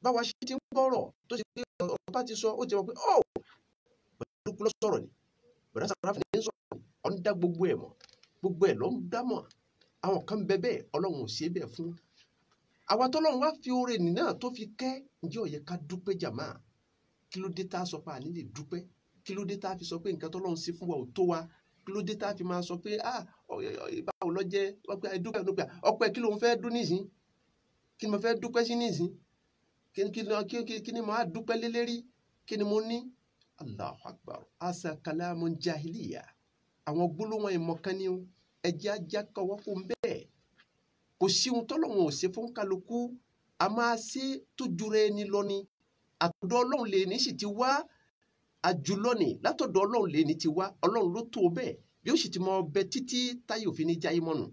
Báwa ṣe ti ń gbọ́rọ̀ tó ṣe pé ọ̀rọ̀ bá ti sọ ó ti wọ́n pé ọ́ bọ̀dá ló sọ̀rọ̀ ni, bọ̀dá Sàràfà ní sọ̀rọ̀ ni, ọ̀ ń dá gbogbo ẹ̀ mọ̀, gbogbo ẹ̀ ló ń dá mọ̀. Àwọn kan bẹ bẹ́ẹ̀, Ọlọ́run ò ṣe bẹ́ẹ̀ fún. Àwa tọ́lọ́run wá fi oore nì náà tó fi kẹ́, ǹjẹ́ ó yẹ ká dúpẹ́ jàmá? Kí ló dé tá a sọ pé a ní lè dúpẹ́? Kí ló dé tá a fi sọ pé nǹkan tọ́lọ́run ṣe fún wa ò tó wa? Kí ló dé tá a fi máa sọ pé báwo ló jẹ́? Ọpẹ́ dúpẹ́ dúpẹ́ ọpẹ́ kí ló ń fẹ́ dún nísìn? Kí ni mo fẹ́ dúpẹ́ sí nísìn? Kí ni mo á dúpẹ́ lé lérí? Kí ni mo ní? Allahu Akbar. Asa kalamun jahiliya. Àwọn gbólóhùn ìmọ̀kan ni o. Ẹ jẹ́ ajá kọwọ́ fún bẹ́ẹ̀. Kò sí ohun tọ́lọ́run ò ṣe fún kálukú. A máa ṣe tó jura ẹni lọ ni. Àtọ̀dọ̀ Ọlọ́run lè ní sì ti wá. Àjùlọ ni látọ̀dọ̀ Ọlọ́run lè ní ti wá. Ọlọ́run ló tó bẹ́ẹ̀. Bí ó sì ti mọ ọbẹ̀ títí táyé òfin ní jáyé mọ́nu.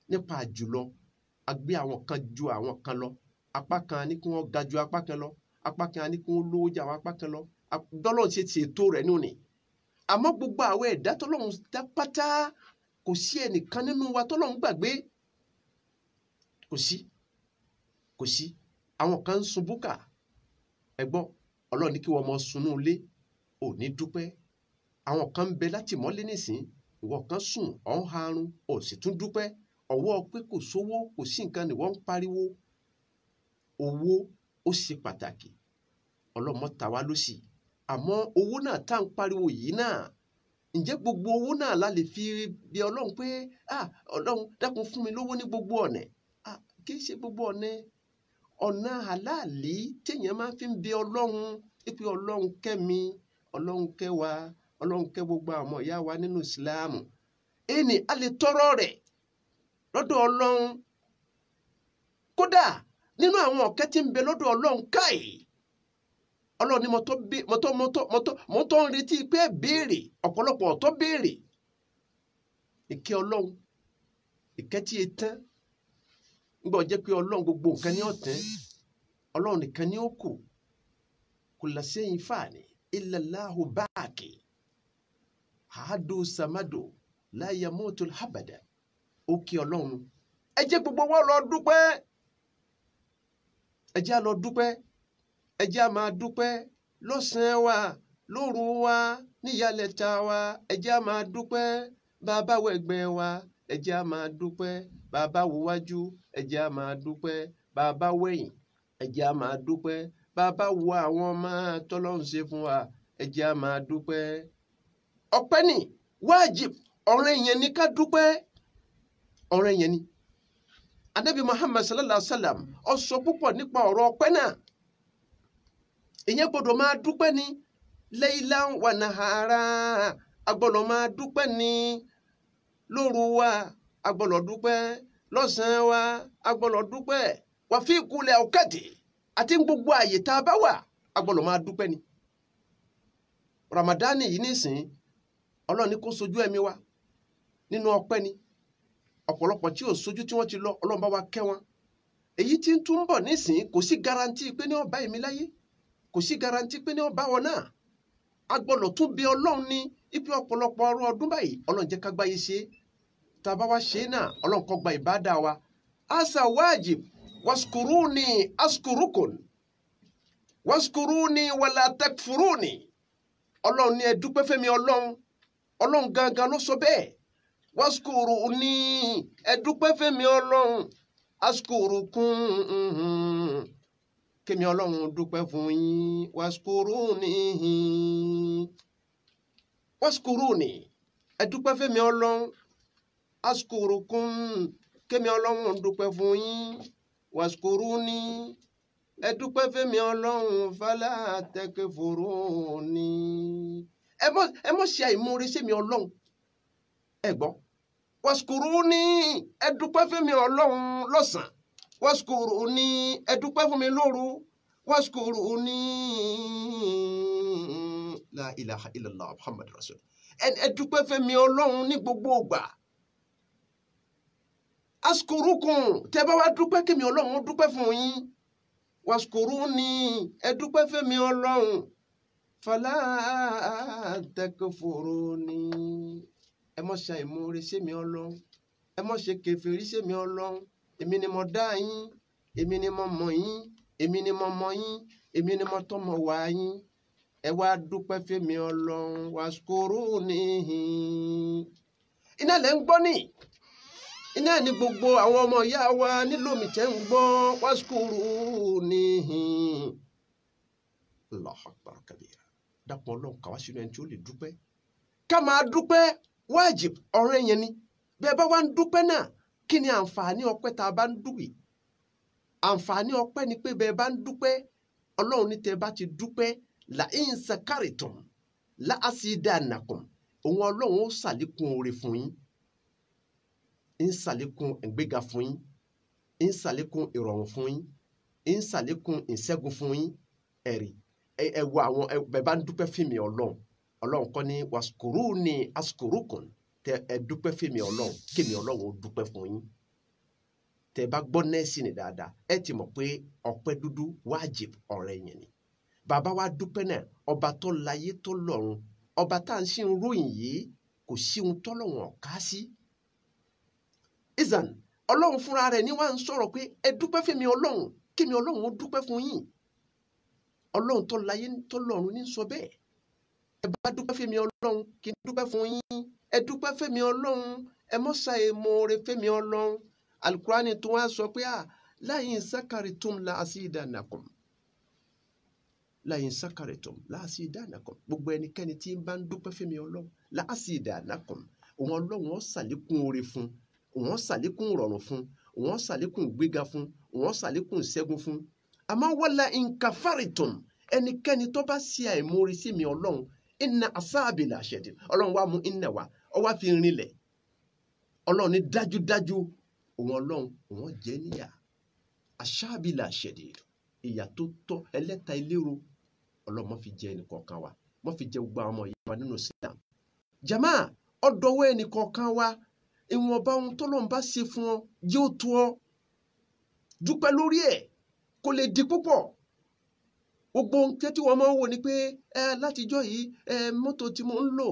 Nípa àjùlọ, a gbé àwọn kan ju àwọn kan lọ. Apá kan ní kí wọ́n ga ju apá kan lọ. Apá kan ní kí wọ́n lówó ju àwọn apá kan lọ. Bọ́lọ́run ṣe ṣètò rẹ̀ nù ni. Àmọ́ gbogbo àwọn ẹ̀dá tọ́lọ́run dá pátá, kò sí ẹnìkan nínú wa tọ́lọ́run gbàgbé. Kò sí. Kò sí. Àwọn kan ń sun búkà. Ẹ gbọ́, Ọlọ́run ní kí wọ́n mọ sunú ilé, ò ní dúpẹ́. Àwọn kan ń bẹ láti mọ́lé nísìn, ìwọ kan sùn, ọ̀ ń harun, ò sì tún dúpẹ́. Ọwọ́ pé kò sówó, kò sí nǹkan ni wọ́n ń pariwo. Owó ó ṣe pàtàkì. Ọlọ́run mọ́ ta wá lóṣì. Àmọ́ owó náà tá ń pariwo yìí náà, ǹjẹ́ gbogbo owó náà la lè fi bí Ọlọ́run pé, Ọlọ́run dákun fún mi lówó ní gbogbo ọ̀nà? Kì í ṣe gbogbo ọ̀nà. Ọ̀nà àláàlí téèyàn máa fi ń bẹ Ọlọ́run, pé Ọlọ́run kẹ́ mi, Ọlọ́run kẹ́ wa, Ọlọ́run kẹ́ gbogbo àwọn ìyá wa nínú Ìsìláàmù. Ẹni a lè tọrọ rẹ̀ lọ́dọ̀ Ọlọ́run. Kódà nínú àwọn ọ̀kẹ́ tí ń bẹ lọ́dọ̀ Ọlọ́run káì. Ọlọ́run ni mo tó ń retí pé béèrè, ọ̀pọ̀lọpọ̀ ọ̀tọ́ béèrè. Ìkẹ́ Ọlọ́run, ìkẹ́ tí e tán. Ńgbà ó jẹ́ pé Ọlọ́run gbogbo nǹkan ní ọ̀tán, Ọlọ́run nìkan ní ó kù. Kulla shay'in fani illa Allahu baqi. Ahadu samadu la yamutu abada. Ó kí Ọlọ́run. Ẹ jẹ́ gbogbo wa lọ dúpẹ́. Ẹ jẹ́ á lọ dúpẹ́. Ẹ jẹ́ á máa dúpẹ́ lọ́sàn-án wa, lóru wa, níyàlẹ́ta wa. Ẹ jẹ́ á máa dúpẹ́. Bàbá wẹ̀gbẹ́ wa, ẹ jẹ́ á máa dúpẹ́. Bàbá wo wájú, ẹ jẹ́ á máa dúpẹ́. Bàbá wẹ̀yìn, ẹ jẹ́ á máa dúpẹ́. Bàbá wo àwọn ọmọ tọ́lọ́run ṣe fún wa, ẹ jẹ́ á máa dúpẹ́. Ọpẹ́ ni wájib, ọ̀rẹ́ yẹn ni ká dúpẹ́. Ọ̀rẹ́ yẹn ni. Ànábì Muhammad sallallahu alaihi wasallam ó sọ púpọ̀ nípa ọ̀rọ̀ ọpẹ́ náà. Ìyẹn gbọ́dọ̀ máa dúpẹ́ ni. Laylan wa nahara, a gbọ́dọ̀ máa dúpẹ́ ni. Lóru wa, a gbọ́dọ̀ dúpẹ́. Lọ́sàn-án wa, a gbọ́dọ̀ dúpẹ́. Wa fi kulli awqati, àti gbogbo àyè tá a bá wà, a gbọ́dọ̀ máa dúpẹ́ ni. Ramadani yìí nísìn, Ọlọ́run ní kó sojú ẹ̀mí wa nínú ọpẹ́ ni. Ọ̀pọ̀lọpọ̀ tí ò sojú tí wọ́n ti lọ, Ọlọ́run bá wa kẹ́ wọn. Èyí tí ń tún bọ̀ nísìn, kò sí garanti pé ní ó bá èmi láyé, kò sí garanti pé ní ó bá wọn náà. A gbọ́dọ̀ tún bí Ọlọ́run ní ibi ọ̀pọ̀lọpọ̀ ọrọ̀ ọdún báyìí, Ọlọ́run jẹ́ ká gbáyé ṣe. Tá a bá wá ṣe náà, Ọlọ́run kó gba ìbádà wa. Asa wajib, waskuruni askurukun, waskuruni wala takfuruni. Ọlọ́run ní ẹ dúpẹ́ fẹ́mi Ọlọ́run. Ọlọ́run gangan ló sọ bẹ́ẹ̀. Waskuruni, ẹ dúpẹ́ fẹ́mi Ọlọ́run. Askurukun, kémi Ọlọ́run dúpẹ́ fún yín. Waskuruni, waskuruni, ẹ dúpẹ́ fẹ́mi Ọlọ́run. Askurukun, kémi Ọlọ́run dúpẹ́ fún yín. Waskuruni, ẹ dúpẹ́ fẹ́mi Ọlọ́run. Fala takfuruni. Ẹ mọ̀ ṣe àìmoore sẹ́mi Ọlọ́run. Ẹ gbọ́. Waskuruni, ẹ dúpẹ́ fẹ́mi Ọlọ́run lọ́sàn-án. Waskuruni, ẹ dúpẹ́ fún mi lóru. Waskuruni, la ilaha illallah Muhammad rasul. Ẹ dúpẹ́ fẹ́mi Ọlọ́run ní gbogbo ìgbà. Askurukun, tẹ́ bá wá dúpẹ́ kémi Ọlọ́run dúpẹ́ fún yín. Waskuruni, ẹ dúpẹ́ fẹ́mi Ọlọ́run. Fala takfuruni. Ẹ má ṣe àìmoore sẹ́mi Ọlọ́run. Ẹ má ṣe kèfèrí sẹ́mi Ọlọ́run. Èmi ni mo dá yín, èmi ni mo mọ̀ yín, Èmi ni mo mọ yín, èmi ni mo tọ́mọ wá yín. Ẹ wá dúpẹ́ fẹ́mi Ọlọ́run, washkuruni. Iná lẹ́ ń gbọ́ ní. Iná ni gbogbo àwọn ọmọ ìyá wa nílòmí tẹ́ ń gbọ́, washkuruni. Allahu akbar kabira. Dákun Ọlọ́run kàwá sínú ẹni tí ó lè dúpẹ́. Ká máa dúpẹ́ wájib ọ̀rẹ́ yẹn ni. Bẹ́ẹ̀ bá wá ń dúpẹ́ náà, kí ni àǹfààní ọpẹ́ tá a bá ń dúpẹ́? Àǹfààní ọpẹ́ ni pé bẹ́ẹ̀ bá ń dúpẹ́, Ọlọ́run ní tẹ́ bá ti dúpẹ́, la in sakaritum la asidanakum. Òun Ọlọ́run ó ṣàlékún oore fún yín, ń ṣàlékún ìgbéga fún yín, ń ṣàlékún ìrọ̀rùn fún yín, ń ṣàlékún ìṣẹ́gun fún yín. Ẹ̀rí ẹ wo àwọn bẹ́ẹ̀ bá ń dúpẹ́ fún mi Ọlọ́run. Ọlọ́run kọ́ ni waskuruni askurukum. Tẹ ẹ dúpẹ́ fún mi Ọlọ́run, kí mi Ọlọ́run ó dúpẹ́ fún yín. Tẹ bá gbọ́ nẹ́ẹ̀sì ni dáadáa, ẹ ti mọ̀ pé ọpẹ́ dúdú wájib ọ̀rẹ́ yẹn ni. Bàbá wa dúpẹ́ náà, ọba tó láyé tó lọ́run, ọba tá à ń ṣe ń ròyìn yìí, kò sí ohun tọ́lọ́run ọ̀ká sí. Ìzàn, Ọlọ́run fúnra rẹ̀ ni wá ń sọ̀rọ̀ pé ẹ dúpẹ́ fún mi Ọlọ́run, kí mi Ọlọ́run ó dúpẹ́ fún yín. Ọlọ́run tó láyé tó lọ́run ní sọ bẹ́ẹ̀. Ẹ bá dúpẹ́ fún mi Ọlọ́run, kí n dúpẹ́ fún yín. Ẹ dúpẹ́ fún mi Ọlọ́run, ẹ mọ́ ṣàì moore fún mi Ọlọ́run. Alukurani tó wá sọ pé láyìn sakaritum la asidanakum. Láyìn sakaritum la asidanakum. Gbogbo ẹnikẹ́ni tí ń bá ń dúpẹ́ fún mi Ọlọ́run, la asidanakum. Òun Ọlọ́run ó ṣàlékún oore fún, òun ó ṣàlékún ìrọ̀rùn fún, òun ó ṣàlékún ìgbéga fún, òun ó ṣàlékún ìṣẹ́gun fún. Àmọ́ wala in kafaritum, ẹnikẹ́ni tó bá ṣe àìmoore sí mi Ọlọ́run, inna asabi la shadid. Ọlọ́run wá mú inna wá, ó wá fi rinlẹ̀. Ọlọ́run ní dájúdájú, òun Ọlọ́run, òun jẹ́ níyà. Asabi la shadid. Ìyà tó tọ́ ẹlẹ́ta ìlérò. Ọlọ́run má fi jẹ ẹnì kọ̀ọ̀kan wa, má fi jẹ gbogbo àwọn ọmọ ìyá wa nínú Islam. Jàmáà, ọ̀dọ̀wọ́ ẹnì kọ̀ọ̀kan wa, ìwọ̀nba ohun tọ́lọ́run bá ṣe fún ọ, jẹ́ ó tó ọ. Dúpẹ́ lórí ẹ̀, kó lè di púpọ̀. Gbogbo ohun tí wọ́n máa ń wò ni pé látijọ́ yìí, mọ́tò tí mò ń lò,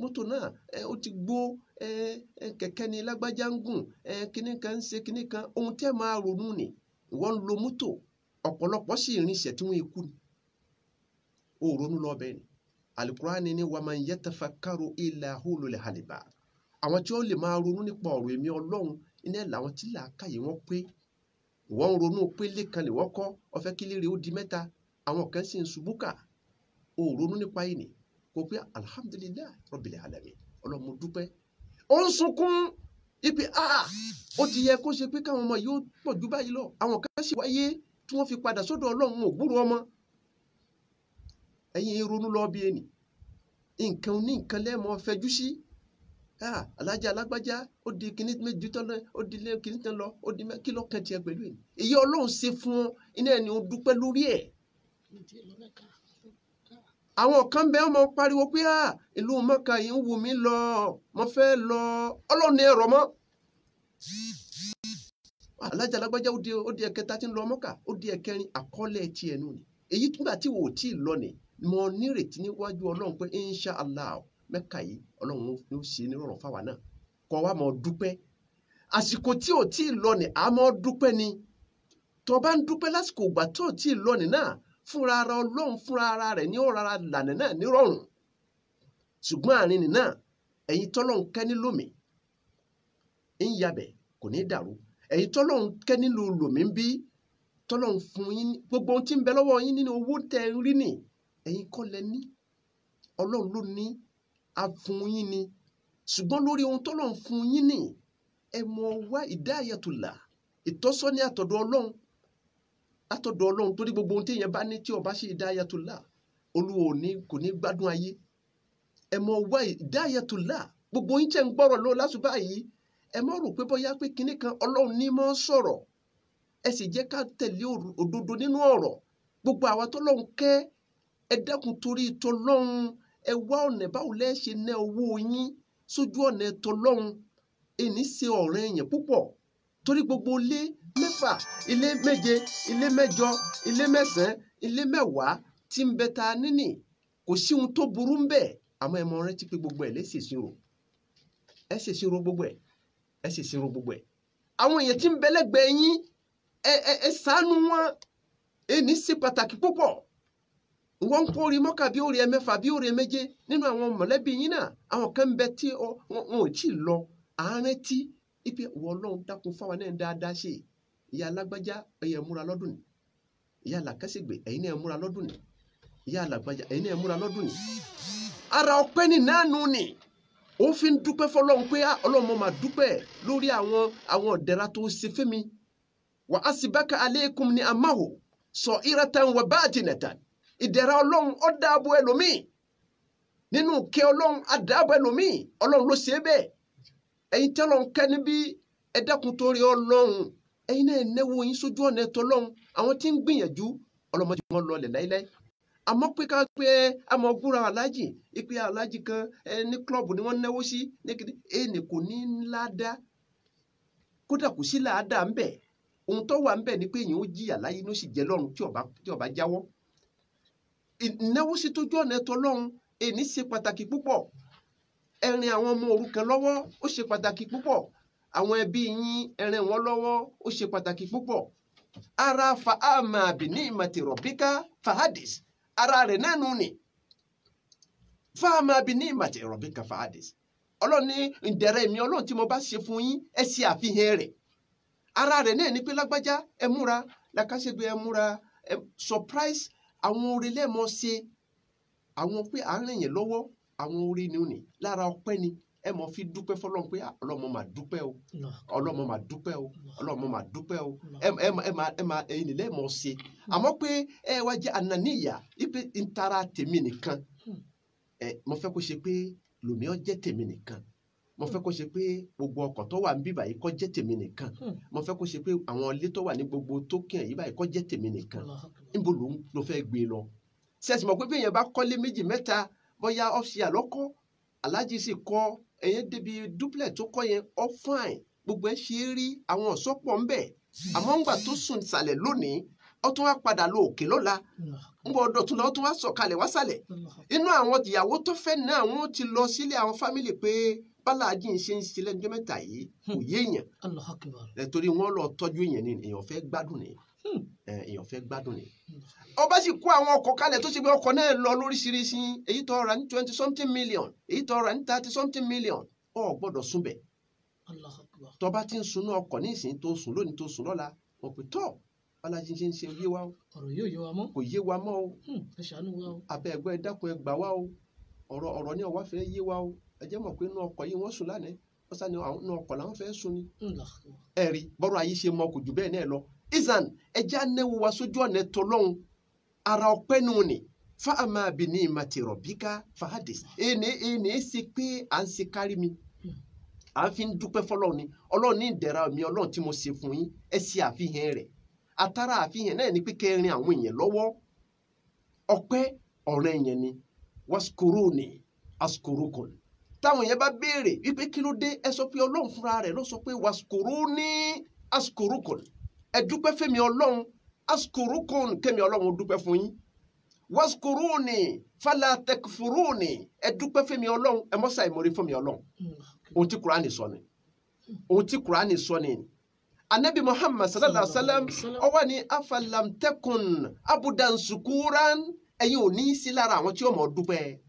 mọ́tò náà, ó ti gbó, kẹ̀kẹ́ ni lágbájá ń gùn, kíní kan ń ṣe kíní kan. Ohun tẹ́ máa ronú ni, ìwọ ń lo mọ́tò, ọ̀pọ̀lọpọ̀ sì rinṣẹ̀ tí wọ́n ikú ni. Ó ronú lọ bẹ́ẹ̀ ni. Alukurani ni wa man yatafakkaru illa ulul albab. Àwọn tí ó lè máa ronú nípa ọ̀rọ̀ èmi Ọlọ́run, iná làwọn tí làákàyè wọn pé. Ìwọ ń ronú pé lẹ́kan lè wọ́kọ́, ó fẹ́ kí lérè ó di mẹ́ta, àwọn kan sì ń ṣubú kà. Ó ronú nípa yìí ni, kò pé alhamdulillah rabbil alamin. Ọlọ́run mo dúpẹ́. Ó ń sunkún ibi ó ti yẹ kó ṣe pé káwọn ọmọ yóò pọ̀ ju báyìí lọ. Àwọn kan sì wáyé tí wọ́n fi padà sọ́dọ̀ Ọlọ́run ò gbúròó ọmọ. Ẹ̀yin ronú lọ bí ẹni. Nǹkan oní nǹkan lẹ́mọ̀ fẹjú sí. Alájà alágbájá, ó di kíní méjì tán lọ, ó di ilé kíní tán lọ, ó di kí ló kàn tiẹ̀ pẹ̀lú ẹ̀. Èyí Ọlọ́run ṣe fún ọ, iná ẹni ó dúpẹ́ lórí ẹ̀. Àwọn kan bẹ́ẹ̀ ọmọ pariwo pé ìlú Mọ́kà yìí ń wù mí lọ, mo fẹ́ lọ, Ọlọ́run ní ẹ̀rọ mọ́. Alájà alágbájá ó di ẹ̀kẹta tí ń lọ Mọ́kà, ó di ẹ̀kẹrin, àkọọ́lẹ̀ tiẹ̀ nù ni. Èyí túgbà tí wò ó tí ì lọ ni, mo nírètí níwájú Ọlọ́run pé insha Allah Mẹ́kà yìí Ọlọ́run ó ṣe nírọ̀rùn fáwa náà. Kọ́ wa mọ̀ dúpẹ́. Àsìkò tí ò tí ì lọ ni a mọ̀ dúpẹ́ ni. Tó bá ń dúpẹ́ lásìkò ìgbà tó ò tí ì lọ ni náà, fúnra ara Ọlọ́run fúnra ara rẹ̀ ní ó rárá lànà náà nírọ̀rùn. Ṣùgbọ́n àárín ni náà, ẹ̀yin tọ́lọ́run kẹ́ ní lómi, ń yabẹ̀ kò ní dàrú. Ẹ̀yin tọ́lọ́run kẹ́ nílùú lòmí ń bí, tọ́lọ́run fún yín gbogbo ohun tí ń bẹ lọ́wọ́ yín nínú owó tẹ́ ń rí nì, ẹ̀yin kọ́ lẹ ní. Ọlọ́run ló ní, a fún yín ni. Ṣùgbọ́n lórí ohun tọ́lọ́run fún yín nì, ẹ mọ̀ wá hidayatullah, ìtọ́sọ́ní àtọ̀dọ̀ Ọlọ́run. Látọ̀dọ̀ Ọlọ́run torí gbogbo ohun tí èèyàn bá ní tí ó bá ṣe hidayatullah, Olúwa ò ní kò ní gbádùn ayé. Ẹ mọ̀ wá hidayatullah, gbogbo yín tẹ́ ń gbọ́rọ̀ lọ lásùbà yìí, ẹ má rò pé bóyá pé kinní kan Ọlọ́run ní mọ́ sọ̀rọ̀. Ẹ sì jẹ́ ká tẹ̀lé òdodo nínú ọ̀rọ̀. Gbogbo àwa tọ́lọ́run kẹ́, ẹ dákun torí tọ́lọ́run, ẹ wá ọ̀nà báwo lẹ ṣe ná owó yín sójú ọ̀nà tọ́lọ́run. Èní ṣe ọ̀rẹ́ èèyàn púpọ̀ torí gbogbo ilé mẹ́fà, ilé méje, ilé mẹ́jọ, ilé mẹ́sàn-án, ilé mẹ́wàá tí ń bẹ ta níní, kò sí ohun tó burú ń bẹ. Àmọ́ ẹ mọ rántí pé gbogbo ẹ̀ lè ṣèṣirò. Ẹ ṣèṣirò gbogbo ẹ̀. Ẹ ṣèṣirò gbogbo ẹ̀. Àwọn èèyàn tí ń bẹ lẹ́gbẹ̀ẹ́ yín, Ẹ ṣàánú wọn. Ẹni ṣe pàtàkì púpọ̀. Wọ́n ń kórè mọ́kà bí ó rí ẹ̀mẹ́fà bí ó rí ẹ̀méje nínú àwọn mọ̀lẹ́bí yín náà. Àwọn kan ń bẹ tí wọn ò tí ì lọ. Àárín tí ipe wọ Ọlọ́run dákun fáwọn náà dáadáa ṣe. Ìyá alágbájá ẹ̀yẹ múra lọ́dún ni. Ìyá làkàṣègbè ẹ̀yin náà múra lọ́dún ni. Ìyá alágbájá ẹ̀yin náà múra lọ́dún ni. Ara ọpẹ́ ni náà nù ni. Ó fi ń dúpẹ́ fọlọ́run pé Ọlọ́run mo máa dúpẹ́ lórí àwọn ọ̀dẹ́ra tó ṣe fẹ́mi. Wà á sì báka aleikum ni amahu sọ iratan wà batinatan. Ìdẹ̀ra Ọlọ́run ó dáàbò ẹlòmíì. Nínú kẹ́ Ọlọ́run á dáàbò ẹlòmíì. Ọlọ́run ló ṣe é bẹ́ẹ̀. Ẹ̀yin tẹ́lọ̀ ń kẹ́ níbí ẹ dákun torí Ọlọ́run. Ẹ̀yin náà náwó yín sójú ọ̀nà ẹ̀tọ́ Ọlọ́run. Àwọn tí ń gbìyànjú ọlọ́mọdé wọn lọlẹ̀ láíláí. Àmọ́ pé ká pé àmọ́ gbúra aláàjì ìpè aláàjì kan ní klọ́ọ̀bù ni wọ́n náwó sí ní kíni ẹnì kò ní ládàá. Kódà kò sí làádàá ń bẹ̀. Ohun tó wà ń bẹ̀ ni pé èèyàn ó jìyà láyé ló sì jẹ́ lọ́run tí ó bá jáwọ́. Ìnáwó sí tójú ọ̀nà ẹ̀tọ́ Ọlọ́run èní ṣe pàtàkì púpọ̀. Ẹ rìn àwọn ọmọ òrukàn lọ́wọ́ ó ṣe pàtàkì púpọ̀. Àwọn ẹbí yín ẹ rìn wọ́n lọ́wọ́ ó ṣe pàtàkì púpọ̀. Ara fa ama bi ni'mati rabbika fahadis. Ara rẹ̀ náà nù ni. Fa ama bi ni'mati rabbika fahadis. Ọlọ́run ní ìdẹ̀rẹ̀ mi Ọlọ́run tí mo bá ṣe fún yín ẹ ṣe àfihàn rẹ̀. Ara rẹ̀ náà ni pé lágbájá ẹ múra, làkàṣègbè ẹ múra, ẹ surprise àwọn oore lẹ́ẹ̀mọ́ ṣe. Àwọn pé à ń rìn yẹn lọ́wọ́ àwọn oore ni ó ní lára ọpẹ́ ni ẹ mọ̀ fi dúpẹ́ fọlọ́run pé Ọlọ́run máa dúpẹ́ o, Ọlọ́run máa dúpẹ́ o, Ọlọ́run máa dúpẹ́ o. Ẹ máa ẹ̀yin nílẹ̀ mọ̀ ṣe. Àmọ́ pé ẹ wá jẹ́ ànàníyà ipe ntara tèmi nìkan. Ẹ mo fẹ́ kó ṣe pé lòmí ọ jẹ́ tèmi nìkan. Mo fẹ́ kó ṣe pé gbogbo ọkọ̀ tó wà ń bíbà yìí kó jẹ́ tèmi nìkan. Mo fẹ́ kó ṣe pé àwọn ilé tó wà ní gbogbo tókìn yìí báyìí kó jẹ́ tèmi nìkan. Níbo ló fẹ́ gbé lọ? Ṣé ẹ sì mọ̀ pé bí èèyàn bá kọ́lé méjì mẹ́ta bóyá ọ́fíìsì àlọ́kọ́ aláàjì sì kọ́ ẹ̀yẹn débi duplex tó kọ́ yẹn all fine gbogbo ẹ̀ ṣe é rí àwọn ọ̀ṣọ́pọ̀ ń bẹ̀. Àmọ́ ńgbà tó sùn sàlẹ̀ lónìí ó tún wá padà lọ òkè lọ́la. Ńgbà ọdọ̀ tún lọ ó tún wá sọ̀kalẹ̀ wá sàlẹ̀. Inú àwọn ìyàwó tó fẹ́ náà wọ́n ti lọ sílé àwọn fámìlì pé báláàjì ń ṣe ń ṣe lẹ́jọ́ mẹ́ta yìí kò yé èèyàn. Torí wọ́n lọ tọ́jú èèyàn ni èèyàn fẹ́ gbádùn ni. Èèyàn fẹ́ gbádùn ni. Ọba sì kó àwọn ọkọ̀ kalẹ̀ tó ṣe pé ọkọ̀ náà lọ lóríṣiríṣi. Èyí tó rà ní 20-something million, èyí tó rà ní 30-something million, ó gbọ́dọ̀ súnbẹ̀. Tó bá ti ń sunú ọkọ̀ ní ìsìn tó sùn lónìí tó sùn lọ́la, wọ́n pè tọ́ bálájí ṣe ń ṣe yé wa o. Ọ̀rọ̀ yóò yé wa mọ́. Kò yé wa mọ́ o. Ẹ ṣàánú wa o. Abẹ́ ẹ̀gbọ́n ẹ dákun ẹ gbà wá o. Ọ̀rọ̀ ní ọ̀wá fẹ́ yé wa o. Ẹ jẹ́ mọ̀ pé inú ọkọ̀ yìí wọ́n sùn lánàá. Wọ́n sá ni inú ọkọ̀ làwọn fẹ́ sùn ni. Ẹ rí bọ́rọ̀ ayé ṣe mọ kò jù bẹ́ẹ̀ náà lọ. Izan ẹja náwó wa sójú ọ̀nà ẹ̀tọ́ lọ́hùn. Ara ọpẹ́ nù ni. Fa ama bi ni'mati rabbika fahadis. Ẹni ṣe pé à ń ṣe kárí mi. À ń fi ń dúpẹ́ fọlọ́run ni. Ọlọ́run ní ìdẹ̀ra mi Ọlọ́run tí mo ṣe fún yín. Ẹ ṣe àfihàn rẹ̀. Àtàrà àfihàn náà ni pé kẹrin àwọn èèyàn lọ́wọ́. Ọpẹ́ ọ̀rẹ́ yẹn ni. Waskuruni askurukum. Táwọn èèyàn bá béèrè wípé kí ló dé ẹ sọ pé Ọlọ́run fúnra rẹ̀ ló sọ pé waskuruni askurukum. Ẹ dúpẹ́ fẹ́mi Ọlọ́run askurukun kẹ́mi Ọlọ́run dúpẹ́ fún yín. Waskuruni fala tekfuruni. Ẹ dúpẹ́ fẹ́mi Ọlọ́run ẹ mọ́ ṣàìmọ̀re fẹ́mi Ọlọ́run. Ohun tí Kùránì sọ ni. Ohun tí Kùránì sọ ni. Anabi Muhammad sallallahu alaihi wasallam ó wá ní afalam takun abudan sukuran. Ẹ̀yin ò ní í sí lára àwọn tí ó mọ̀ dúpẹ́.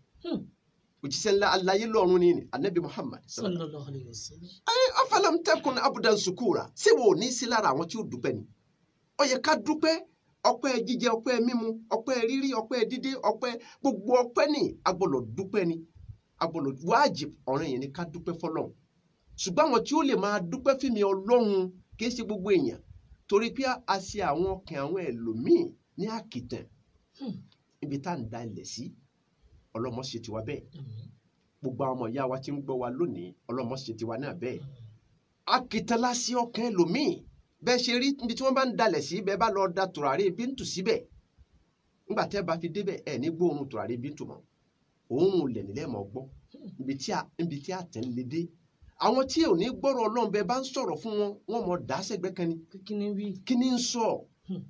Òjíṣẹ́ ńlá aláyé lọ́run ni Anabi Muhammad sallallahu alaihi wasallam. Afalam takun abudan sukura. Ṣé wo ò ní í sí lára àwọn tí ó dúpẹ́ ni? Ó yẹ ká dúpẹ́. Ọpẹ́ jíjẹ, ọpẹ́ mímu, ọpẹ́ rírí, ọpẹ́ dídé, ọpẹ́ gbogbo ọpẹ́ ni a gbọ́dọ̀ dúpẹ́ ni. A gbọ́dọ̀ wájib ọ̀ràn yẹn ni ká dúpẹ́ fọlọ́run. Ṣùgbọ́n àwọn tí ó lè máa dúpẹ́ fími Ọlọ́run kì í ṣe gbogbo èèyàn. Torí pé a ṣe àwọn ọkàn àwọn ẹlòmíì ní àkìtàn. Ibi tá à ń da ilẹ̀ sí, Ọlọ́mọ ṣe tiwa bẹ́ẹ̀. Gbogbo àwọn ọmọ ìyá wa tí ń gbọ́ wa lónìí, Ọlọ́mọ ṣe tiwa náà bẹ́ẹ̀. Àkìtàn la ṣe ọkàn ẹlòmíì. Bẹ́ẹ̀ ṣe rí ibi tí wọ́n bá ń dalẹ̀ sí, bẹ́ẹ̀ bá lọ da tùràrí bíntù síbẹ̀. Nígbà tẹ́ bá fi débẹ̀, ẹ̀ ní gbóòórùn tùràrí bíntù mọ́. Òórùn lẹ̀ nílẹ̀ mọ́ gbọ́. Ibi tí àtẹ̀ ń le dé. Àwọn tí ò ní gbọ́rọ̀ Ọlọ́run bẹ́ẹ̀ bá ń sọ̀rọ̀ fún wọn, wọ́n mọ̀ dá sẹ́gbẹ́ kan ni. Kí ni ń sọ?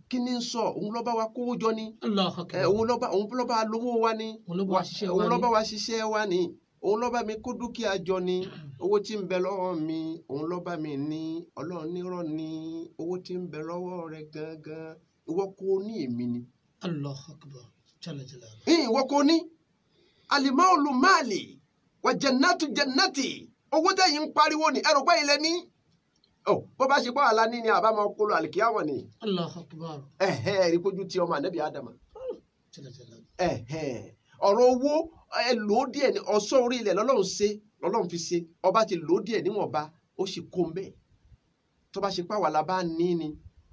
Kí ni ń sọ? Òun ló bá wa kówó jọ ni. Òun ló bá lówó wa ni. Òun ló bá wa ṣiṣẹ́ wa ni. Òun ló bá mi kó dúkìá jọ ni, owó tí ń bẹ lọ́wọ́ mi òun ló bá mi ní. Ọlọ́run nírọ́ ni, owó tí ń bẹ lọ́wọ́ rẹ gangan ìwọ kò ní, èmi ni. Allahu akbar. Jalla jalaluhu. Ìwọ kò ní. Alimaolu maali wa jannatu jannati. Owó tẹ̀yìn ń pariwo ni ẹrù pé ilẹ̀ ní. Bó bá ṣe pọ́ àlá ní ni àbámọ̀ kóló àlìkíyàwó ni. Allahu akbar. Ẹ̀hẹ́ rí kójú ti ọmọ ànábì Ádámà. Jalla jalaluhu. Ẹ̀hẹ́ ọ̀rọ̀ owó ẹ lò ó díẹ̀ ní ọ̀ṣọ́ orí ilẹ̀ lọ́lọ́run ṣe, lọ́lọ́run fi ṣe. Ọba ti lò ó díẹ̀ níwọ̀nba, ó sì kó ń bẹ́ẹ̀. Tó bá ṣe pé àwa la bá ní ni,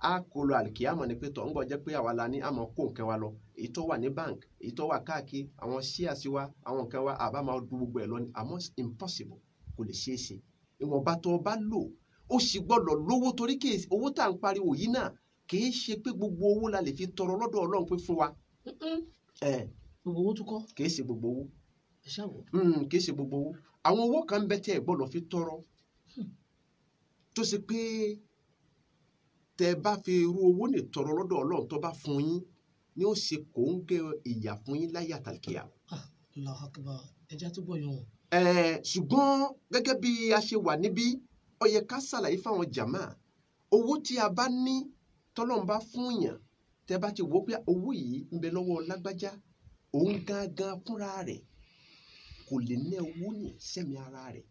á kó lọ àlìkíyàmọ̀ ni pé tọ̀ ń gbọ́ jẹ́ pé àwa la ní, àmọ́ kó nǹkan wa lọ. Èyí tó wà ní bank, èyí tó wà káàkiri, àwọn shares wa, àwọn nǹkan wa, àbá máa du gbogbo ẹ̀ lọ ni. Àmọ́ impossible, kò lè ṣeé ṣe. Ìwọ̀nba tó o bá lò, ó sì gbọ́dọ̀ lówó torí kì í owó tá à ń pariwo yìí náà kì í ṣe pé gbogbo owó la lè fi tọrọ lọ́dọ̀ Ọlọ́run pé fún wa. Gbogbo owó tún kọ́. Kì í ṣe gbogbo owó. Ẹ ṣáwó. Kì í ṣe gbogbo owó. Àwọn owó kan bẹ tẹ́ ẹ gbọ́dọ̀ fi tọrọ. Tó ṣe pé tẹ́ bá fi irú owó ní tọrọ lọ́dọ̀ Ọlọ́run tó bá fún yín ni ó ṣe kò ń gé ìyà fún yín láyé àtàlùkìyà. Allahu akbar. Ẹja tó bọ̀ yàn. Ṣùgbọ́n gẹ́gẹ́ bí a ṣe wà níbí, ó yẹ ká ṣàlàyé fáwọn jàmá. Owó tí a bá ní tọ́lọ́run bá fún yàn, tẹ́ bá ti wò pé owó yìí ń bẹ lọ́wọ́ lágbájá, òun gangan fúnra rẹ̀ kò lè ná owó ní sẹ́mi ara rẹ̀.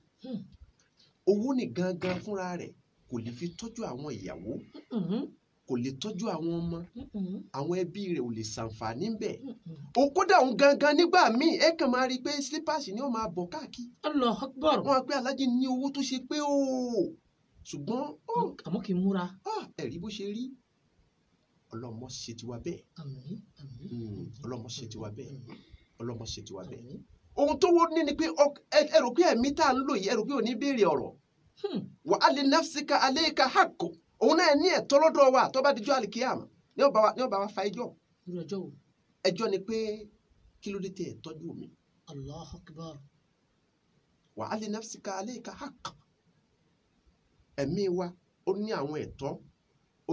Owó ní gangan fúnra rẹ̀ kò lè fi tọ́jú àwọn ìyàwó, kò lè tọ́jú àwọn ọmọ, àwọn ẹbí rẹ̀ ò lè ṣàǹfààní bẹ́ẹ̀. Kódà òun gangan nígbà míì ẹ kàn máa rí i pé slippers ni ó máa bọ̀ káàkiri. Allahu akbar. Wọ́n á pé alájí ní owó tó ṣe pé ooo, ṣùgbọ́n àmọ́ kì í múra. Ẹ̀rí bó ṣe rí. Ọlọ́mọ ṣe tiwa bẹ́ẹ̀. Àmín, àmín. Ọlọ́mọ ṣe tiwa bẹ́ẹ̀. Ọlọ́mọ ṣe tiwa bẹ́ẹ̀. Ohun tó wọ́n ní ni pé ẹ rò pé ẹ̀mí tá à ń lò yìí, ẹ rò pé ò ní béèrè ọ̀rọ̀. Wa ali nafsika alayka haqqu. Òun náà ní ẹ̀tọ́ lọ́dọ̀ wa tó bá dijọ́ àlìkíyàmá ní ó bá wa fa ẹjọ́. Ẹjọ́ ni pé kí ló dé tẹ́ ẹ tọ́jú mi. Allahu akbar. Wa ali nafsika alayka haqq. Ẹ̀mí wa ó ní àwọn ẹ̀tọ́.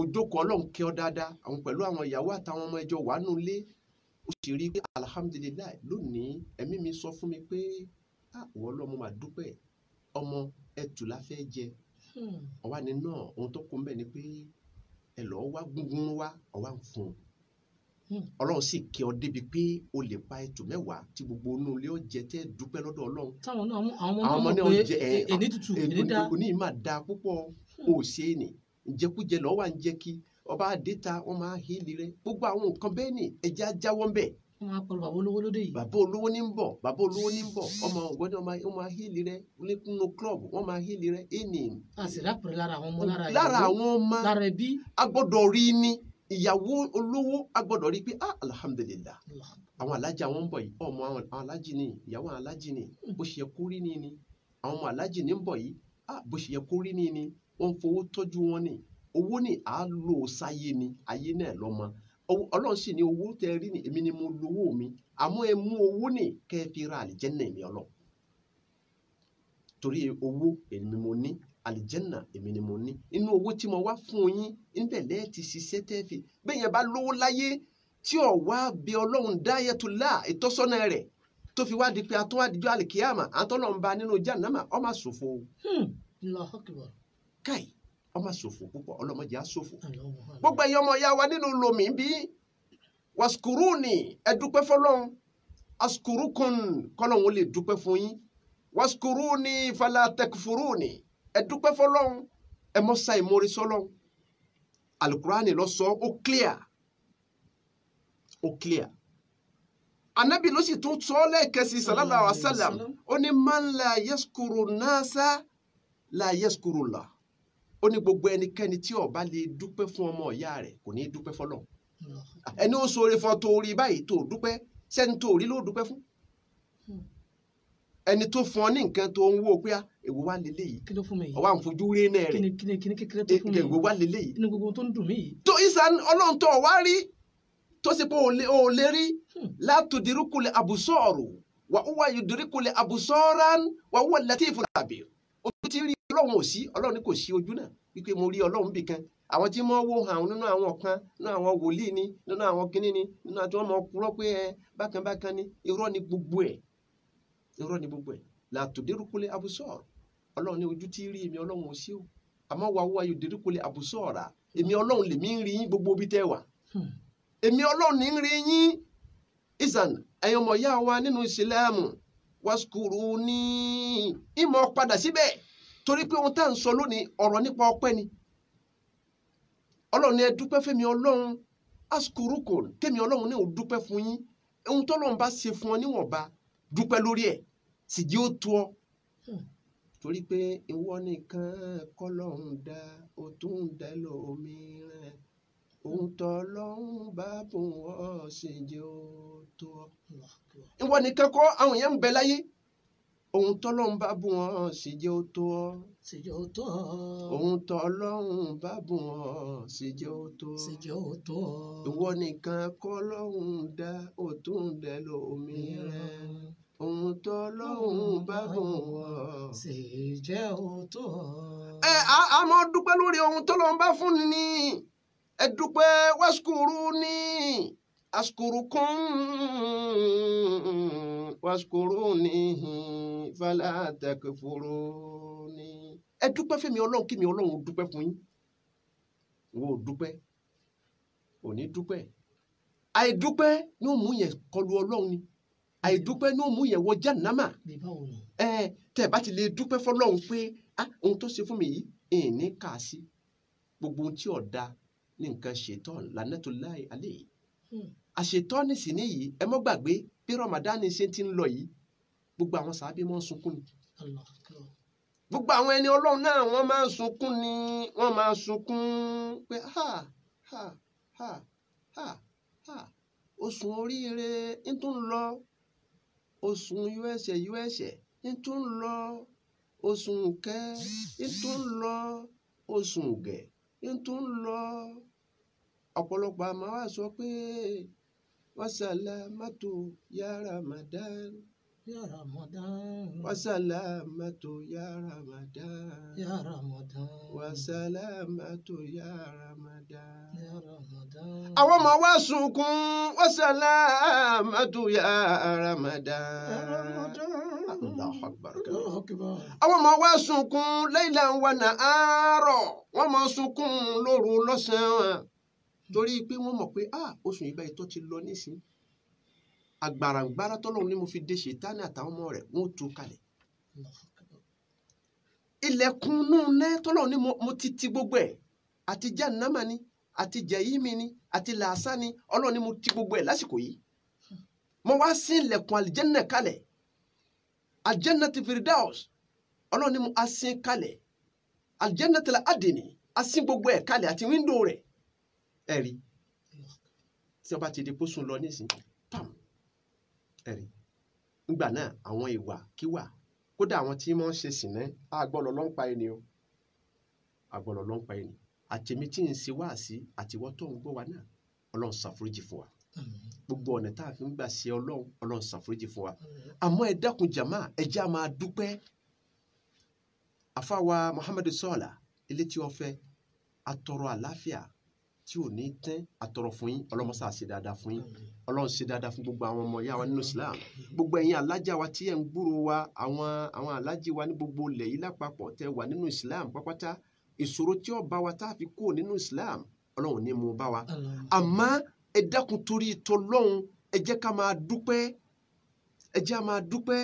Ojókòó Ọlọ́run kẹ́ ọ dáadáa, àwọn pẹ̀lú àwọn ìyàwó àtàwọn ọmọ ẹjọ́ wà nù lé. Ó sì rí i pé alhamdulilayi lónìí ẹ̀mí mi sọ fún mi pé ìwọ Ọlọ́run máa dúpẹ́, ọmọ ẹtù la fẹ́ jẹ. Ọ̀wá ni náà ohun tó kún bẹ́ẹ̀ ni pé ẹ lọ́ọ́ wá gúngún wá, ọ̀wá ń fún un. Ọlọ́run sì kẹ́ ọ débi pé o lè pa ẹtù mẹ́wàá tí gbogbo inú ilé ó jẹ tẹ́ dúpẹ́ lọ́dọ̀ Ọlọ́run. Táwọn náà àwọn ọmọ náà mọ̀ pé èní tutù èní dá. Òní máa da púpọ̀, o ṣe é nì. Ìjẹkújẹ lọ́wọ́ à ń jẹ́ kí ọba àdéta wọ́n máa hílì rẹ. Gbogbo àwọn nǹkan bẹ́ẹ̀ ni ẹja jáwọ́ ń bẹ̀. Wọ́n máa pọ̀lú bàbá olówó lóde yìí. Bàbá olówó ní ń bọ̀, bàbá olówó ní ń bọ̀. Ọmọ ọ̀gbọ́n wọ́n máa hílì rẹ nínú club, wọ́n máa hílì rẹ ẹni. A sì rápẹ̀rẹ̀ lára àwọn ọmọ, lára ìyàwó, lára àwọn ọmọ, lára ẹbí. A gbọ́dọ̀ rí ni ìyàwó olówó, a gbọ́dọ̀ rí pé alhamdulillah àwọn alájà wọn ń bọ̀ yìí, ọmọ àwọn alájì ni, ìyàwó àwọn alájì ni, bó ṣe yẹ kó rí ni ni. Àwọn ọmọ alájì ní ń bọ̀ yìí, bó ṣe yẹ kó rí ni ni. Wọ́n ń fowó tọ́jú wọn ni. Owó ni à á lò sáyé ni, ayé náà lọ́mọ. Ọlọ́run sì ní owó tẹ rí ni, èmi ni mo lówó mi. Àmọ́ ẹ mú owó ni kẹ́ ẹ fi ra àlìjẹ́nà èmi Ọlọ́run. Torí owó èmi mo ní, àlìjẹ́nà èmi ni mo ní. Inú owó tí mo wá fún yín, níbẹ̀ lẹ́ẹ̀ ti ṣiṣẹ́ tẹ́ fi. Bẹ́ẹ̀ yẹn bá lówó láyé tí ò wá bí Ọlọ́run dáyẹtulá ìtọ́sọ́nà rẹ̀ tó fi wá di pé atúwádìjọ́ àlìkíyàmà àtọ́lọ́run bá nínú jahannama, ó máa ṣòfò. Allahu akbar. Káì, ọmọ ṣòfò púpọ̀, ọlọ́mọdé á ṣòfò. Gbogbo ẹ̀yin ọmọ ìyá wa nínú lomi bí waskuruni, ẹ dúpẹ́ fọlọ́run. Askurukun, kọ́lọ́run ó lè dúpẹ́ fún yín. Waskuruni fala takfuruni, ẹ dúpẹ́ fọlọ́run, ẹ mọ́ sa ìmoore sọ́lọ́run. Alukurani lọ sọ, ó clear, ó clear. Anabi ló sì tún sọ lẹ́ẹ̀kẹsì sallallahu alaihi wasallam, ó ní man la yaskuru nasa la yaskuru Allah. Ó ní gbogbo ẹnikẹ́ni tí ó bá lè dúpẹ́ fún ọmọ ìyá rẹ̀ kò ní dúpẹ́ fọlọ́run. Ẹni ó ṣoore fún ọ tó rí báyìí tó dúpẹ́, sẹ́ni tó rí ló dúpẹ́ fún. Ẹni tó fún ọ ní nǹkan tó ń wò pé èwo wá leléyìí, kí ló fún mi yìí, ọwọ́ à ń fojú rí náà rẹ̀, kí ni kékeré tó fún mi, èwo wá leléyìí, inú gbogbo tó ń dùn mí yìí. Tó ìsàn Ọlọ́run tó wá rí tó ṣe pé o lè rí látòdìrúkulẹ̀ àbùsọ̀rù wà ó wá yòdìrúkulẹ̀ àbùsọ̀rán wà ó wà latiful khabir. Ojú ti rí Ọlọ́run ò sí, Ọlọ́run kò sí ojú náà wípé mo rí Ọlọ́run bì kan. Àwọn tí wọ́n wò hàn nínú àwọn kan, nínú àwọn wòlíì ni, nínú àwọn kínní ni, nínú àti wọ́n mọ̀ kúrọ́ pé ẹ bákan bákan ni, irọ́ ni gbogbo ẹ̀, irọ́ ni gbogbo ẹ̀. Làtòdérúkúlẹ̀ abusọ́ọ̀rọ̀ ọlọ́run ní ojú tí rí èmi ọlọ́run ò sí o àmọ́ wà wá yóò dérúkúlẹ̀ abusọ́ọ̀rà èmi ọlọ́run lèmi ń rí yín gbogbo ibi tẹ́ wà èmi ọlọ́run ní ń rí yín ìsàn ẹ̀yin ọmọ ìyá wa nínú ìsìlámù wàsùkúrú ní ìmọ̀ padà síbẹ̀ torí pé ohun tá à ń sọ lónìí ọ̀rọ̀ nípa ọpẹ́ ni ọlọ́run ní ẹ dúpẹ́ fẹ́mi ọlọ́run asùkúrú kò tẹ́mi ọlọ́run ní ò dúpẹ́ fún yín ohun tọ́lọ́run bá ṣe fún ọ níwọ̀nba dúpẹ́ lórí ẹ̀ sì jẹ́ ó tó ọ. Torí pé ìwọ nìkan kọ́lọ́run dá ó tún ń dá lómìíràn ohun tọ́lọ́run bá bùn ọ́ sì jẹ́ ó tó ọ. Ìwọ nìkan kọ́ àwọn èèyàn ń bẹ láyé ohun tọ́lọ́run bá bùn ọ́ sì jẹ́ ó tó ọ. Sì jẹ́ ó tó ọ. Ohun tọ́lọ́run bá bùn ọ́ sì jẹ́ ó tó ọ. Sì jẹ́ ó tó ọ. Ìwọ nìkan kọ́lọ́run dá ó tún ń dá lómìíràn ohun tọ́lọ́run bá bùn ọ́ sì jẹ́ ó tó ọ. Ẹ a máa dúpẹ́ lórí ohun tọ́lọ́run bá fún ni ẹ dúpẹ́ wáṣukúrú ní asukúrú kún wáṣukúrú ní fàlà tẹkẹfúrú ní. Ẹ dúpẹ́ fẹ́mi ọlọ́run kí mi ọlọ́run dúpẹ́ fún yín wo ò dúpẹ́ ò ní dúpẹ́ àìdúpẹ́ ni ó mú yẹn kọlu ọlọ́run ni àìdúpẹ́ ní òmù yẹn wọ jàǹnàmà ẹ tẹ́ ẹ bá ti lè dúpẹ́ fọlọ́run pé ah ohun tó ṣe fún mi yìí ìní kà á sí gbogbo ohun tí ò da ní nǹkan ṣètọ́n lánàtúláì alẹ́ yìí àṣetọ́ni sì ní yìí ẹ mọ́ gbàgbé bí Ramadan ṣe ti ń lọ yìí gbogbo àwọn sàábí máa ń sunkún ni gbogbo àwọn ẹni ọlọ́run náà wọ́n máa ń sunkún ni wọ́n máa ń sunkún pé ha ha ha ha ha oṣù oríire ń tún lọ oṣù usa usa ń tún lọ oṣù kẹ ń tún lọ oṣù gẹ ń tún lọ ọ̀pọ̀lọpọ̀ àmọ́ wá sọ pé wasalamatu ya Ramadan Ya Ramadan wasalamatu ya Ramadan Ya Ramadan wasalamatu ya Ramadan. Ya Ramadan. Àwọn ọmọ wa sunkún wasalamatu ya Ramadan. Ya Ramadan. Allahu Akbar. Allahu Akbar. Àwọn ọmọ wa sunkún laylan wa nahara wọ́n máa sunkún lóru lọ́sàn-án torí pé wọ́n mọ̀ pé oṣù yìí báyìí tó ti lọ nísìn àgbàràǹgbàrà tọ́lọ́run ni mo fi dé ṣètánì àtàwọn ọmọ rẹ̀ wọ́n tú kalẹ̀. Ilẹ̀kùn inú iná tọ́lọ́run ni mo ti ti gbogbo ẹ̀ àti jahannama ni àti jẹ̀yìmí ni àti làásà ni ọlọ́run ni mo ti gbogbo ẹ̀ lásìkò yìí. Mo wá sí ilẹ̀kùn àlìjẹ́nà kalẹ̀ àlìjẹ́nà ti Firdaus ọlọ́run ni mo á sin kalẹ̀ àlìjẹ́nà ti Adni á sin gbogbo ẹ̀ kalẹ̀ àti wíńdò rẹ̀ ẹ̀rí tí wọ́n bá ti di pósùn lọ nísìnyí pam ẹ̀rí ńgbà náà àwọn ìwà kíwà kódà àwọn tí wọ́n ṣe sìnẹ́ àgbọ̀lọ̀ ló ń pa ẹni o àgbọ̀lọ̀ ló ń pa ẹni àtẹ̀mí tí ń ṣe wáàsí àtiwọ́ tó ń gbọ́ wa náà ọlọ́run ṣàforíjì fún wa gbogbo ọ̀nà tá a fi ń gbà ṣe ọlọ́run ọlọ́run ṣàforíjì fún wa àmọ́ ẹ dákun jàmá ẹ jẹ́ á máa dúpẹ́ àfáwa Muhammadu Sọ́ọ̀lá ilé tí wọ́n fẹ́ atọrọ àlàáfíà tí ò ní tẹ́ àtọrọ fún yín ọlọ́mọṣà ṣe dáadáa fún yín ọlọ́run ṣe dáadáa fún gbogbo àwọn ọmọ ìyá wa nínú Islam gbogbo ẹ̀yin alájà wa tí ẹ̀ ń gbúrò wa àwọn alájì wa ní gbogbo ilẹ̀ yìí lápapọ̀ tẹ́ wà nínú Islam pápátá ìṣòro tí ó bá wa tá a fi kúrò nínú Islam ọlọ́run ní mú bá wa àmọ́ ẹ dákun torí tọlọ́run ẹ jẹ́ ká máa dúpẹ́ ẹ jẹ́ á máa dúpẹ́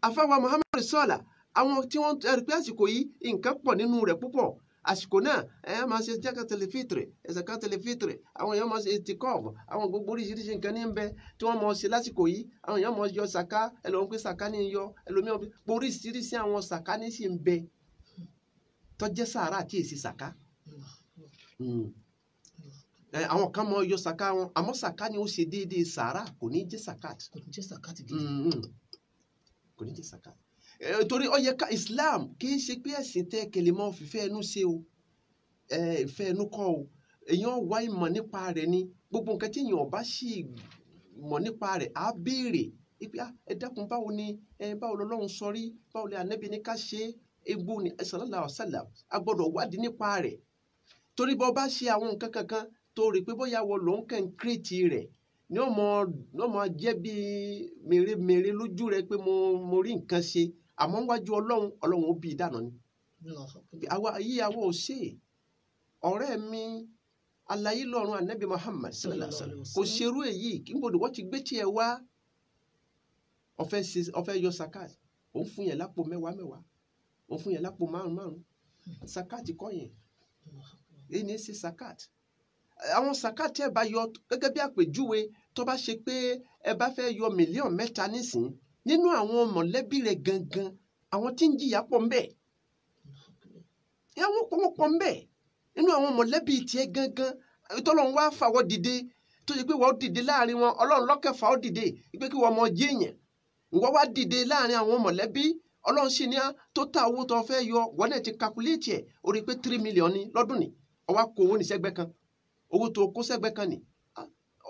àfáwà Muhammadu Sọ́ọ̀lá àwọn tí wọ́n rí pé àsìkò yìí nǹkan pọ̀ nínú rẹ̀ púpọ̀ àsìkò náà ẹ máa ṣe jákàtẹlẹ fìtìrì ẹsẹkàtẹlẹ fìtìrì àwọn èèyàn máa ṣe tìkọọfù àwọn gbogbo oríṣiríṣi nǹkan ní bẹ tí wọ́n máa ṣe lásìkò yìí àwọn èèyàn máa yọ sàká ẹlòmíràn pé sàká ní yọ ẹlòmíràn pé oríṣiríṣi àwọn sàká ní sì ń bẹ tó jẹ́ sàárà àti èsì sàká. Àwọn kan máa yọ sàká wọn àmọ́ sàká ni ó ṣe déédéé sàárà kò ní jẹ́ sàkát. Kò ní jẹ́ sàkát gidi. Kò ní jẹ́ sàkát torí ó yẹ ká Islam kì í ṣe pé ẹ̀sìn tẹ́ kẹlẹ́ mọ́ fífẹ́ ẹnu ṣe o ìfẹ́ ẹnu kọ́ o èèyàn wá ìmọ̀ nípa rẹ̀ ni gbogbo nǹkan tí èèyàn bá sì mọ̀ nípa rẹ̀ á béèrè ipe ẹ dákun báwo ni báwo lọ́lọ́run sọ rí báwo lè ànábì ní ká ṣe egbò ní sallallahu alaihi wasallam a gbọ́dọ̀ wádìí nípa rẹ̀ torí bọ́ bá ṣe àwọn nǹkan kankan tó rí pé bóyá wọ lòún kàn ń kírètì rẹ̀ ní ọmọ jẹ́ bí mèremère lójú rẹ pé mo rí nǹkan ṣe Àmọ́ wájú Ọlọ́run, Ọlọ́run ó bí i dànù ni. Àwa yìí àwa ò ṣe é. Ọ̀rẹ́ mi alayé lọ́run anabi Muhammad sallallahu alaihi wasallam kò ṣerú èyí. Kí n gbọdọ̀ wọ́n ti gbé tiẹ̀ wá. Ó fẹ́ yọ sakat, òun fún yẹn lápò mẹ́wàá mẹ́wàá, òun fún yẹn lápò márùn márùn. Sakat kọ́ yẹn, èyí ni ṣe sakat. Àwọn sakat ẹ bá yọ gẹ́gẹ́ bí àpèjúwe, tó bá ṣe pé ẹ bá fẹ́ yọ 3 mílíọ̀nù nísìn, nínú àwọn mọ̀lẹ́bí rẹ̀ gangan, àwọn tí ń jìyà pọ̀ ńbẹ̀, àwọn pọ̀ ńbẹ̀ nínú àwọn mọ̀lẹ́bí tiẹ̀ gangan. Tọ́lọ́run wá fàwọ́ dìde, tó ṣe pé wọ́n dìde láàrin wọn, Ọlọ́run lọ́kẹ̀fà ó dìde pé kí wọ́n mọ jéèyàn. Ìwọ wá dìde láàrin àwọn mọ̀lẹ́bí, Ọlọ́run sì ní á tó ta owó tó fẹ́ yọ, wọ́n náà ti calculate ẹ̀, ó rí i pé 3 million ní lọ́dún ni. Ó wá kó owó ní sẹ́gbẹ́ kan, owó tó kó sẹ́gbẹ́ kan ni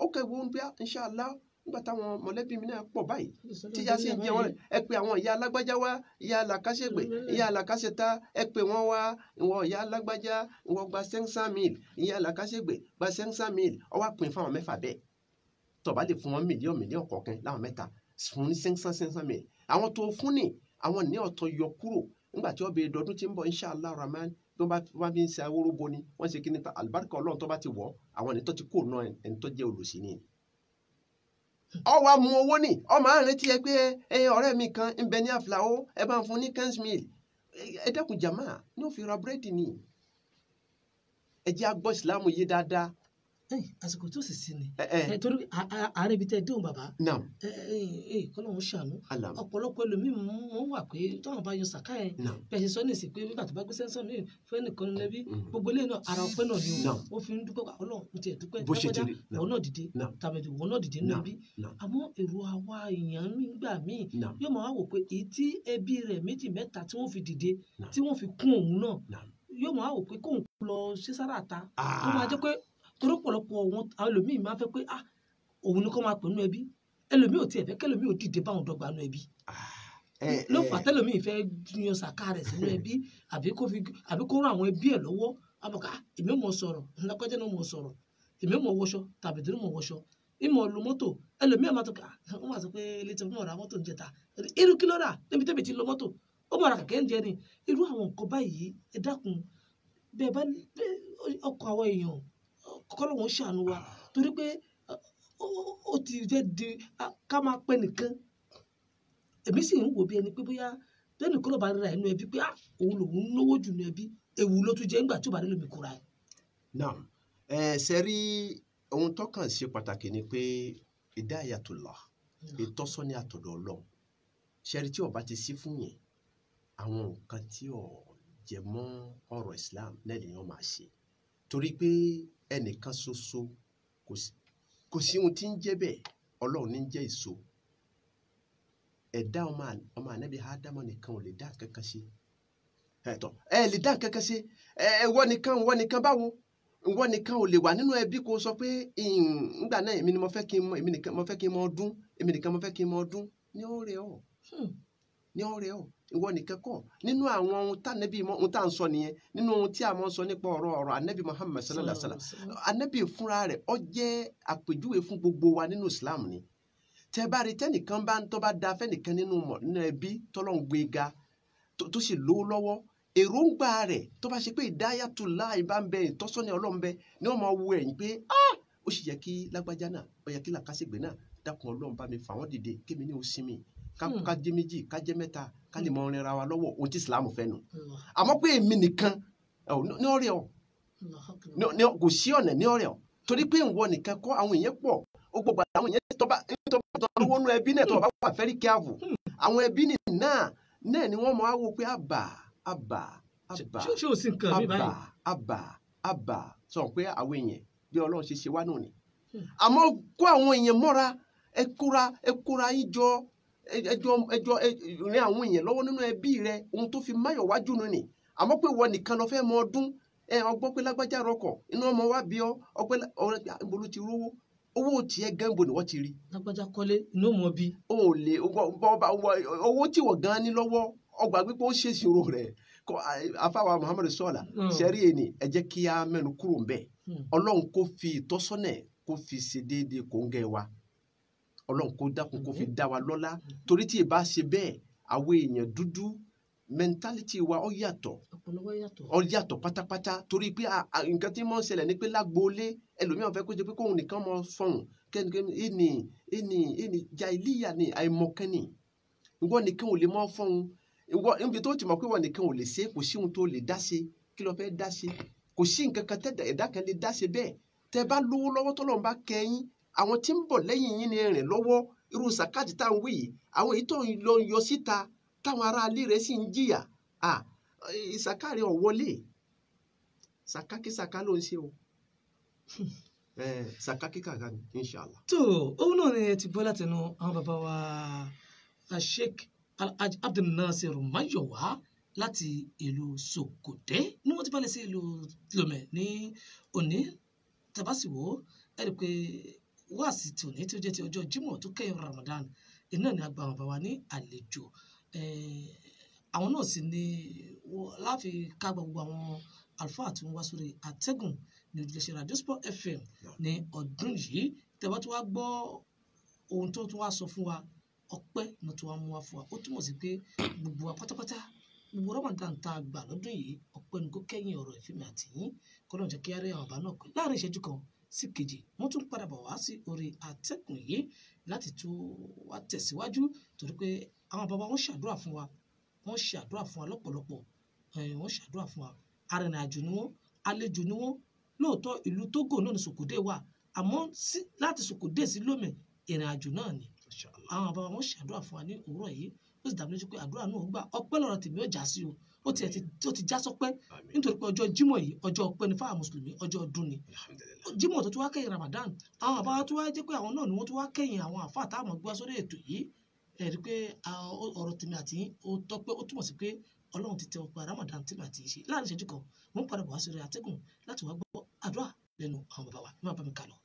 ó kẹ́ wo bí inṣàlá nígbà táwọn mọ̀lẹ́bí mi náà pọ̀ báyìí tíyà sì ń jẹ wọn, ẹ pé àwọn ìyá alágbájá wá, ìyá alákàṣègbè, ìyá alákàṣèta, ẹ pé wọn wá. Ìwọ ìyá alágbájá, ìwọ gba 500,000, ìyá alákàṣègbè gba 500,000. Ó wá pín fáwọn mẹ́fà bẹ́ẹ̀. Tó bá lè fún wọn mílíọ̀nù mílíọ̀nù kọ̀ọ̀kan láwọn mẹ́ta, fún ní 500,000. Àwọn tó fún ní àwọn ní ọ̀tọ̀ yọ kúrò nígbà tí wọ́n bẹ dọdún tí ń bọ̀ inṣàlá rahman, tó bá wọ́n fi ń ṣe awóróbo ni wọ́n ṣe kí ni àlùbáríkà Ọlọ́run tó bá ti wọ̀ àwọn ẹni tó ti kó náà, ẹni tó jẹ́ olùsí ni. Ọ wá mú owó ní ọ máa ń retí ẹ pé ẹ ọ̀rẹ́ mi kan ń bẹ ní àfìlàwọ́, ẹ bá ń fún ní 15,000. Ẹ dẹ́kun jàmá ní òfin ra búrẹ́dì ni. Ẹ jẹ́ á gbọ́ ìsìlámù yé dáadáa. Àsìkò tó sì sí ni torí ààrẹ ibi tẹ déhùn bàbá kọ́lọ́hún ṣàánú. Ọ̀pọ̀lọpọ̀ ẹlòmíín wọ́n wà pé táwọn bá yọ sàká yẹn, bẹ́ẹ̀ ṣe sọ ní ìsìn pé nígbà tó bá gbé sẹ́ńsọ̀ míì fún ẹnìkan lẹ́bí gbogbo eléyìí náà, ara ọpẹ́ náà ni ó fi ń dúpẹ́. Ọlọ́run mo tiẹ̀ dúpẹ́, lágbájá òun náà dìde, tàbí òun náà dìde nínú ẹbí. Àmọ́ èrò àwa èèyàn nígbà míì yóò máa wò pé èyí tí ẹbí rẹ̀ méjì mẹ́ta tí wọ́n fi dìde, tí wọ́n fi kún òun náà, yóò máa wò pé kóun lọ ṣe sára ta tó máa jẹ́ pé torí ọ̀pọ̀lọpọ̀ wọn, àwọn ẹlòmíì máa fẹ́ pé ah òun ni kò máa pè nínú ẹbí. Ẹlòmíì ò tiẹ̀ fẹ́ kẹlòmíì ò dìde báwọn dọ́gba nínú ẹbí. Ló fà tẹlòmíì fẹ́ yan sàká rẹ̀ sínú ẹbí, àbí kó ràn àwọn ẹbí ẹ̀ lọ́wọ́. Àbọ̀ká èmi ò mọ̀ sọ̀rọ̀ ńlákọ́jẹ́ náà mọ̀ sọ̀rọ̀, èmi ò mọ̀ wọṣọ tàbí tó mọ̀ wọṣọ, ìmọ̀ lu mọ́tò. Ẹlòmíì máa tó wọ́n máa sọ pé létí fún ọ̀rá mọ́tò ń jẹta, irú kí ló rà níbi tẹ́bi ti lo mọ́tò, ó mọ̀ ra kẹ̀kẹ́ ń jẹ ni. Irú àwọn nǹkan báyìí, ẹ dákun, bẹ́ẹ̀ bá ọkọ̀ àwọn èèyàn, kọ́lọ́hún ṣàánú wa, torí pé ó ti jẹ́ di ká máa pẹ́ nìkan. Èmi sì ń wò bí ẹni pé bóyá lẹ́nu kọ́ ló bá rira ẹnu ẹbí pé òun lòun náwó jù ní ẹbí, ewu ló tún jẹ́ nígbà tí ó bá nílò mi kóra ẹ̀. Naam, ẹ ṣe rí ohun tó kàn ṣe pàtàkì ni pé hidayatullah, ìtọ́sọ́ní àtọ̀dọ̀ Ọlọ́run. Ṣe rí tí ó bá ti sí fún yẹn, àwọn nǹkan tí ò jẹ mọ́ ọ̀rọ̀ Islam náà lèèyàn máa ṣe, torí pé ẹnìkan ṣoṣo kò sí ohun tí ń jẹ́ bẹ́ẹ̀. Ọlọ́run ní ń jẹ́ èso. Ẹ̀dá ọmọ ànábì Ádámọ̀ nìkan ò lè dá nǹkan kan ṣe. Ẹ̀tọ́ ẹ lè dá nǹkan kan ṣe. Ẹ wọ́n nìkan báwo? Ìwọ nìkan ò lè wà nínú ẹbí kó sọ pé ńgbà náà èmi ni mo fẹ́ kí n mọ, èmi nìkan mo fẹ́ kí n mọ ọdún, èmi nìkan mo fẹ́ kí n mọ ọdún ní ọ̀rẹ́ ọ̀ ní ọ̀rẹ́ ọ̀. Ìwọ nìkan kọ́. Nínú àwọn ohun tá nẹ́bí mọ, ohun tá à ń sọ nìyẹn, nínú ohun tí a mọ̀ ń sọ nípa ọ̀rọ̀ ànẹ́bí Muhammad sallallahu alaihi wasallam. Ànẹ́bí fúnra rẹ̀ ó jẹ́ àpèjúwe fún gbogbo wa nínú Islam ni. Tẹ́ bá rí tẹ́nìkan bá ń tọ́ bá da fẹ́nìkan nínú mọ̀ nínú ẹbí tọ́lọ́ ń gbé ga tó sì lówó lọ́wọ́, èròǹgbà rẹ̀ tó bá ṣe pé ìdáyàtúlá ìbá ń bẹ, ìtọ́sọ́nà Ọlọ́run bẹ ni wọ́n máa wo ẹ̀yìn pé ah ó sì yẹ kí lágbájá náà, ó yẹ kí làkàṣègbè náà, dákun Ọlọ́run bá mi fà wọ́n dìde kémi ní ó sinmi, ká jẹ́ méjì, ká jẹ́ mẹ́ta, ká lè mọ orin ra wa lọ́wọ́. Ohun tí Islam fẹ́ nu. Àmọ́ pé èmi nìkan ní ọ̀rẹ́ ọ kò sí ọ̀nà ní ọ̀rẹ́ ọ, torí pé ìwọ nìkan kọ́, àwọn èèyàn pọ̀. Ó gbogbo àwọn èèyàn tó bá lówó nú ẹbí náà, tó bá wà very careful, àwọn ẹbí náà ni wọ́n máa wò pé àbà àbà àbà àbà àbà àbà sọ pé àwọn èèyàn bí Ọlọ́run ṣe ṣe wá nù ni. Àmọ́ kó àwọn èèyàn mọ́ra, ẹ kóra yín jọ, ẹjọ ẹjọ rin àwọn èèyàn lọ́wọ́ nínú ẹbí rẹ, ohun tó fi máyọ̀ wájú nù ni. Àmọ́ pé ìwọ nìkan lọ fẹ́ mọ ọdún, ẹ ọgbọ́n pé lágbájá rọkọ̀ inú ọmọ wa bí ọ ọgbẹ́ ọ̀rẹ́ ìbolo ti rówó, owó tiẹ̀ gan bo ni wọ́n ti rí. Lágbájá kọ́lé inú ọmọ bí. O lè owó tí wọ́n gan ní lọ́wọ́, ọgbà pípé ó ṣèṣirò rẹ̀. Afáwa Muhammadu sọ́ọ̀là sẹ́rí ẹni, ẹ jẹ́ kí a mẹ́nu kúrò ń bẹ̀. Ọlọ́run kó fi ìtọ́sọ́nà kó fi ṣe déédéé kóńgẹ́ wa. Ọlọ́run kó dákun kó fi dá wa lọ́lá, torí tí ì bá ṣe bẹ́ẹ̀ Àwọn èèyàn dúdú mentality wa ó yàtọ̀, ó yàtọ̀ pátápátá, torí pé nǹkan tí mo ń ṣẹlẹ̀ ni pé lágboolé ẹlòmíràn fẹ́ kó jẹ́ pé kóun nìkan mọ fọ̀hún kẹ́nikẹ́ni ìní ìní ìní jàìlíyà ni àìmọ̀kẹ́ni, ìwọ nìkan ò lè mọ fọ̀hún, ìwọ níbi tó ti mọ̀ pé ìwọ nìkan ò lè ṣe, kò sí ohun tó lè dá ṣe, kí ló fẹ́ dá ṣe, kò sí nǹkan kan tẹ́dà ẹ̀dá kan lè dá ṣe bẹ́ẹ̀. Tẹ́ bá lówó lọ́wọ́ tọ́lọ́run bá kẹ́ yín, àwọn tí ń bọ̀ lẹ́yìn yín ni rìn lọ́wọ́. Irú sàkáàtì tá à ń wí yìí, àwọn èyí tó ń lọ yọ síta táwọn ará ilé rẹ̀ sì ń jìyà, ìsàkárẹ̀ ọ̀wọ́lé, sàkákísàká ló ń ṣe o, sàkákíkàká ni inshallah. Tó òun náà ni ẹ ti gbọ́ látẹnu àwọn bàbá wa Sheikh Alhaji Abdul Nasir Mayowa láti ìlú Sokode ní wọ́n ti balẹ̀ sí ìlú Lomé ní òní. Tabasiwo ẹ rí i pé wáàsí tòní tí ó jẹ́ ti ọjọ́ Jímọ̀ tó kẹ́yìn Ramadan, iná ni a gba àwọn bàbá wa ní àlejò. Àwọn náà sì ni láfi ká gbogbo àwọn àlùfáà tí wọ́n wá sórí àtẹ́gùn ní ojúlẹ̀ṣẹ̀ Radio Sport FM ní ọdún yìí. Tẹ́wọ́ tí wàá gbọ́ ohun tó tún wá sọ fún wa, ọpẹ́ ní tó wá mú wa fún wa, ó túmọ̀ sí pé gbogbo wa pátápátá gbogbo Ramadan tá a gbà lọ́dún yìí, ọpẹ́ ní kó kẹ́yìn ọ̀rọ̀ ìfẹ́mi àtìyín. Kọ́lọ́n jẹ́ kí á rí àwọn bàbá náà pé láàrin ìṣẹ́jú kan sí kejì wọ́n tún padà bọ̀ wá sí orí àtẹ́gùn yìí láti tún wá tẹ̀síwájú, torí pé àwọn bàbá wọn ṣàdúrà fún wa, wọ́n ṣàdúrà fún wa lọ́pọ̀lọpọ̀, wọ́n ṣàdúrà fún wa. Arìnrìnàjò ni wọ́n, àlejò ni wọ́n. Lóòótọ́ ìlú Togo náà ni Sokode wà, àmọ́ láti Sokode sí Lomé ìrìnàjò náà ni. Àwọn bàbá wọn ṣàdúrà fún wa ní òwúrọ̀ yìí, ó sì dàbí lójú pé àdúrà náà gbà. Ọpẹ́ lọ́rọ̀ tèmi ó já sí o, ó ti já sọpẹ́, nítorí pé ọjọ́ Jímọ̀ yìí ọjọ́ ọpẹ́ ni fáwọn mùsùlùmí, ọjọ́ ọdún ni. Jímọ̀ tó tún wá kẹ́yìn Ramadan, àwọn bàbá tó wá jẹ́ pé àwọn náà ni wọ́n tún wá kẹ́yìn àwọn àfáà táwọn gbé wá sórí ètò yìí. Ẹ rí i pé ọ̀rọ̀ tèmi àti ó tọ́pẹ́, ó túmọ̀ sí pé Ọlọ́run ti tẹ ọpẹ́ Ramadan tèmi àti ṣe. Láàrin ìṣẹ́jú kan, wọ́n padà bọ̀ wá sórí àtẹ́gùn láti wá gbọ́ àdúrà lẹ́nu àwọn bàbá wa. Ẹ má bá mi kà lọ.